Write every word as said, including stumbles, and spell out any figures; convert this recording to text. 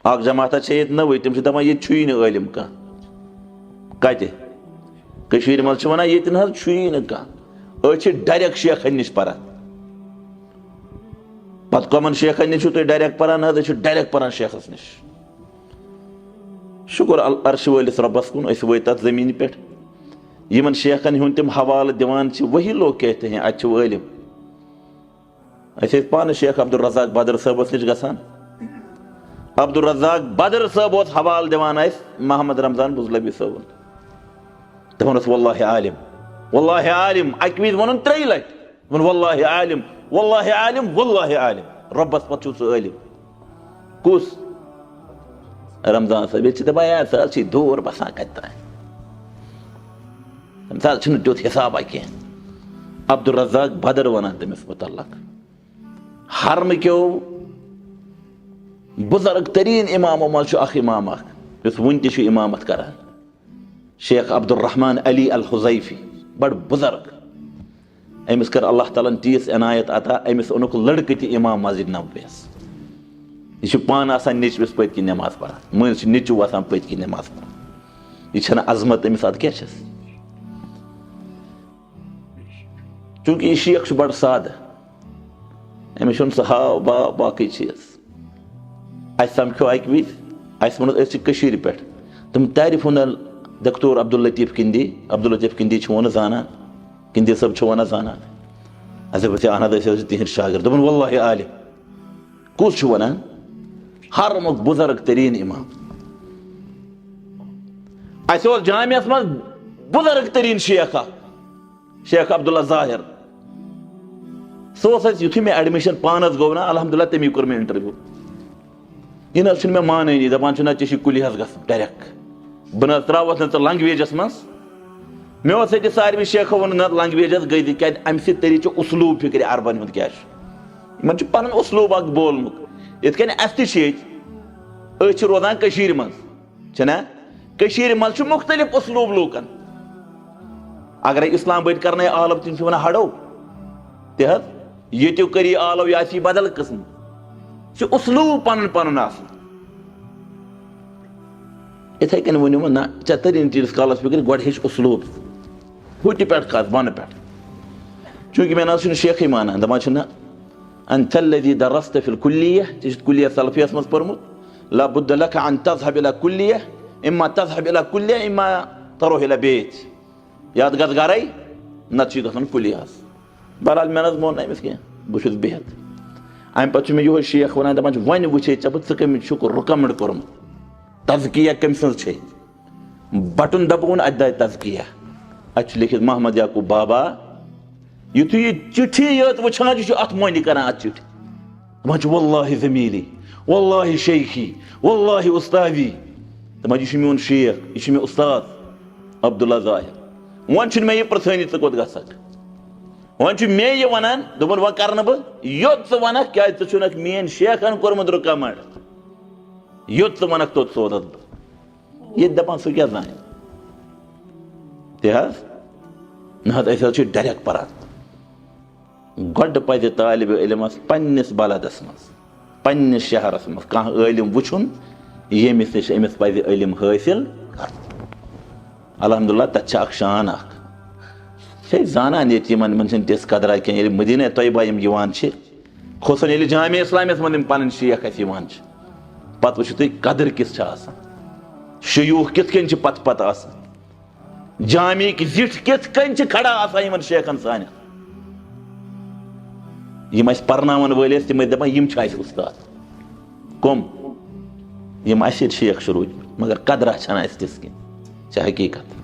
اکھ جماعتہ چھےٚ ییٚتہِ نٔوٕے، تِم چھِ دپان ییٚتہِ چھُیی نہٕ عٲلِم کانٛہہ۔ کتہِ؟ کٔشیٖرِ منٛز چھِ ونان ییٚتہِ نہ حظ چھُیی نہٕ کانٛہہ، أسۍ چھِ ڈائریکٹ شیخن نِش پران۔ پتہٕ کمن شیخن نِش چھِو تُہۍ ڈائریکٹ پران؟ نہ حظ، أسۍ چھِ ڈائریکٹ پران شیخس نِش۔ شکر ال-، عرشہِ وٲلِس رۄبس کُن، أسۍ وٲتۍ تتھ زٔمیٖنہِ پٮ۪ٹھ۔ یِمن شیخن ہُنٛد تِم حوالہٕ دِوان چھِ، وہی لوگ کہتے ہیں، اتہِ چھِ عٲلِم۔ أسۍ ٲسۍ پانہٕ شیخ عبدالرزاق بدر صٲبس نِش گژھان۔ عبدالرزاق بدر صٲب اوس حوالہٕ دِوان اَسہِ محمد رمضان بزلبی صٲبُن۔ دَپان اوس، "واللہ عالم، واللہ عالم"، اَکہِ وِزِ ووٚنُن ترٛیٚیہِ لٹہِ۔ دوٚپُن، "واللہ عالم، واللہ عالم، واللہ عالم"۔ رۄبس پتہٕ چھُ سُہ عٲلِم۔ کُس؟ رمضان صٲب۔ ییٚتہِ چھِ دَپان، "یار، ژٕ حظ چھِ دوٗر بسان کَتہِ تام۔ تٔمِس حظ چھُنہٕ تیُتھ حسابا کینٛہہ۔" عبدالرزاق بدر وَنان تٔمِس مُتعلق۔ حرمہٕ کیو بُزرگ تریٖن اِمامو منٛز چھُ اَکھ اِمام اَکھ، یُس وُنہِ تہِ چھُ اِمامت کران، شیخ عبدالرحمان علی الحذیفی، بڑٕ بُزرگ۔ أمِس کٔر اللہ تعالیٰ ہن تیٖژ عنایت عطا، أمِس اوٚنُکھ لڑکہٕ تہِ اِمام مسجد نبویَس۔ یہِ چھُ پانہٕ آسان نیٚچوِس پٔتۍ کِنۍ نٮ۪ماز پران، مٔنٛزۍ چھُ نیٚچوٗ آسان پٔتۍ کِنۍ نٮ۪ماز پران۔ یہِ چھَنہٕ عظمت أمِس، اَتھ کیٛاہ چھَس؟ چوٗنٛکہِ یہِ شیخ چھُ بڑٕ سادٕ، أمِس چھُنہٕ سُہ ہاو باو باقٕے چیٖز۔ اَسہِ سمکھیو اَکہِ وِزِ، اَسہِ ووٚنُس، "أسۍ چھِ کٔشیٖرِ پٮ۪ٹھ، تِم تعریفون الدکتور عبداللطیف کِندی، عبداللطیف کِندی چھِ وَنان زانان، کِندی صٲب چھِ وَنان زانان؟" اَسہِ دوٚپ، "اَہَن حظ، أسۍ حظ چھِ تِہِنٛدۍ شاگرد۔" دوٚپُن، "واللہ عالم۔" کُس چھُ وَنان؟ حرمُک بُزرگ تریٖن اِمام۔ اَسہِ اوس جامعس منٛز بُزرگ تریٖن شیخ اکھ، شیخ عبداللہ ظاہر۔ سُہ اوس اَسہِ، یُتھُے مےٚ ایڈمِشن پانس گوٚو نا، الحمدللہ، تٔمی کوٚر مےٚ انٹرویو۔ یہِ نہ حظ چھُنہٕ مےٚ مانٲنی، دَپان چھُ، "نہ، ژےٚ چھُے کُلہِ ہس گژھُن ڈایریکٹ۔ بہٕ نہ حظ ترٛاوَتھ نہٕ ژٕ لنگویجس منٛز۔" مےٚ اوس ییٚتہِ ساروی شیخو ووٚنمُت، "نہ، لنگویج حظ گٔے تہِ، کیٛازِ اَمہِ سۭتۍ تٔری ژےٚ اُسلوٗب فِکرِ عربن ہُنٛد کیٛاہ چھُ۔ یِمن چھُ پنُن اُسلوٗب اکھ بولمُت۔ یِتھ کٔنۍ اَسہِ تہِ چھِ ییٚتہِ، أسۍ چھِ روزان کٔشیٖرِ منٛز، چھِنہ؟ کٔشیٖرِ منٛز چھُ مُختٔلِف اُسلوٗب لوٗکن۔ اگرے اسلام آباد کرنے آلو، تِم چھِ وَنان ہڑو تہِ حظ، ییٚتیُک کٔری آلو، یہِ آسی بدل قٕسم۔ چھُ اُسلوٗب پنُن پنُن آسان۔ یِتھَے کٔنۍ ؤنِو وۄنۍ، نہ، ژےٚ تٔری نہٕ تیٖتِس کالس فِکرِ، گۄڈٕ ہیٚچھ اُسلوٗب۔ ہُہ تہِ پٮ۪ٹھ کَتھ، بۄنہٕ پٮ۪ٹھ۔ چوٗنٛکہِ مےٚ نہ حظ چھُنہٕ شیخٕے مانان، دَپان چھُ، "نہ، أنت الذي درست في الكلية، ژےٚ چھُتھ کُلیہ سلفیس منٛز پوٚرمُت، لا بد لك أن تذهب إلى كلية، إما تذهب إلى كلية، إما تروح إلى بيت، یا تہٕ گژھ گرے، نتہٕ چھُے گژھُن کُلیہس۔" بہرحال، مےٚ نہ حظ مون نہٕ أمِس کینٛہہ، بہٕ چھُس بِہِتھ۔ اَمہِ پتہٕ چھُ مےٚ یِہوٚے شیخ وَنان، دَپان چھُ، "وۄنۍ وٕچھے ژےٚ بہٕ، ژٕ کٔمِس چھُکھ recommend کوٚرمُت؟ تزکیہ کٔمۍ سٕنٛز چھے؟" بٹُن دبوُن، اتہِ درٛاے تزکیہ۔ اتہِ چھُ لیکھِتھ محمد یعقوب بابا۔ یُتھُے یہِ چِٹھی یٲژ وٕچھان چھُ، یہِ چھُ اتھ مۄنہِ کران اتھ چِٹھِ۔ دپان چھُ، "واللہ زمیٖلی، واللہ شیخی، واللہ استاذی۔" دپان چھُ، "یہِ چھُ میون شیخ، یہِ چھُ مےٚ استاد عبداللہ ظاہر۔" وۄنۍ چھُنہٕ مےٚ یہِ پرژھٲنی، ژٕ کوٚت گژھکھ؟ وۄنۍ چھُ مےٚ یہِ ونان، دوٚپُن، "وۄنۍ کرٕ نہٕ بہٕ یوٚت ژٕ ونکھ، کیازِ ژٕ چھُنکھ میٲنۍ شیخن کوٚرمُت recommend۔ یوٚت ژٕ ونکھ، توٚت سوزتھ بہٕ۔" ییٚتہِ دَپان، سُہ کیٛاہ زانہِ؟ تہِ حظ؟ نہ حظ، أسۍ حظ چھِ ڈایریکٹ پَران۔ گۄڈٕ پَزِ طالبِ علمَس پنٛنِس بلدَس منٛز، پنٛنِس شہرَس منٛز کانٛہہ عٲلِم وٕچھُن، ییٚمِس نِش أمِس پَزِ علم حٲصِل کَرُن۔ الحمدللہ، تَتہِ چھِ اَکھ شان اَکھ۔ چھِ أسۍ زانان ییٚتہِ یِمَن، یِمَن چھِنہٕ تِژھ قدرا کینٛہہ۔ ییٚلہِ مدیٖنہ طیبہ یِم یِوان چھِ، خصوصاً ییٚلہِ جامعہ اسلامیَس منٛز یِم پَنٕنۍ شیخ اَسہِ یِوان چھِ، پَتہٕ وٕچھِو تُہۍ قدٕر کِژھ چھِ آسان، شیوٗخ کِتھ کٔنۍ چھِ پَتہٕ پَتہٕ آسان، جامعٕکۍ زِٹھۍ کِتھ کٔنۍ چھِ کھڑا آسان یِمَن شیخَن سانٮ۪ن۔ یِم اَسہِ پَرناوَن وٲلۍ ٲسۍ، تِم ٲسۍ دَپان، "یِم چھِ اَسہِ اُستاد۔" کٕم؟ یِم اَسہِ ییٚتہِ شیخ چھِ روٗدۍمٕتۍ، مگر قدرا چھَنہٕ اَسہِ تِژھ کینٛہہ۔ چھِ حقیٖقت۔